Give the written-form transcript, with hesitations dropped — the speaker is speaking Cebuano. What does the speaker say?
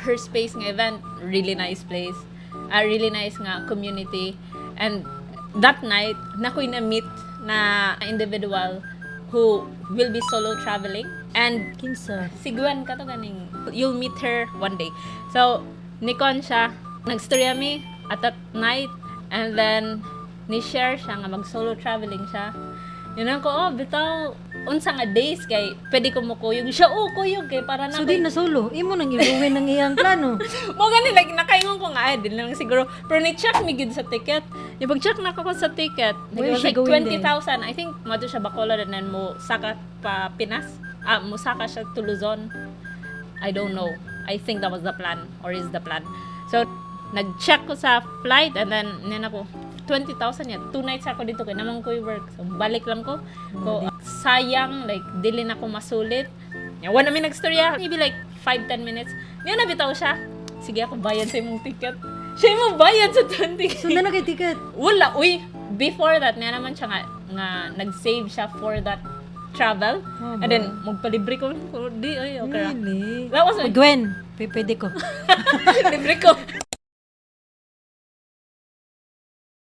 Her Space nga event, really nice place. A really nice nga community. And that night, naa ko'y na-meet na individual who will be solo traveling. And Kinsa? Si Gwen kato ganing you'll meet her one day. So, nikon siya, nagstorya mi at that night and then ni-share siya nga mag solo traveling siya. Yun ko, "Oh, bitaw, unsa nga days kay pwede ko mo kuyog?" Siya, "Oh, kuyog kay para na." So di na solo. Imo nang iruwin ang iyang plano. Mo gani, like nakaingon ko nga, ay, di lang siguro. Pero ni-check mi gid sa ticket. Yung pag-check na ko sa ticket, Where it was she like going then? 20,000. I think mo siya Bacolod and then mo saka pa Pinas. Ah, mo saka siya to Luzon. I don't know. I think that was the plan or is the plan. So, nag-check ko sa flight and then niyan ako 20,000 yan. 2 nights ako dito kay naman ko work. So, balik lang ko. Ko sayang, like dili na ko masulit. Ya, wala mi nagstorya. Maybe like 5-10 minutes. Niya na bitaw siya. "Sige, ako bayad sa imong ticket." Siya mo bayad sa 20. So na kay ticket. Wala, uy. Before that, niya naman siya nga nag-save siya for that travel. Oh, And then, magpalibre ko. Ko, di, ay, okay ra. Really? That was Gwen, pwede ko. Libre ko.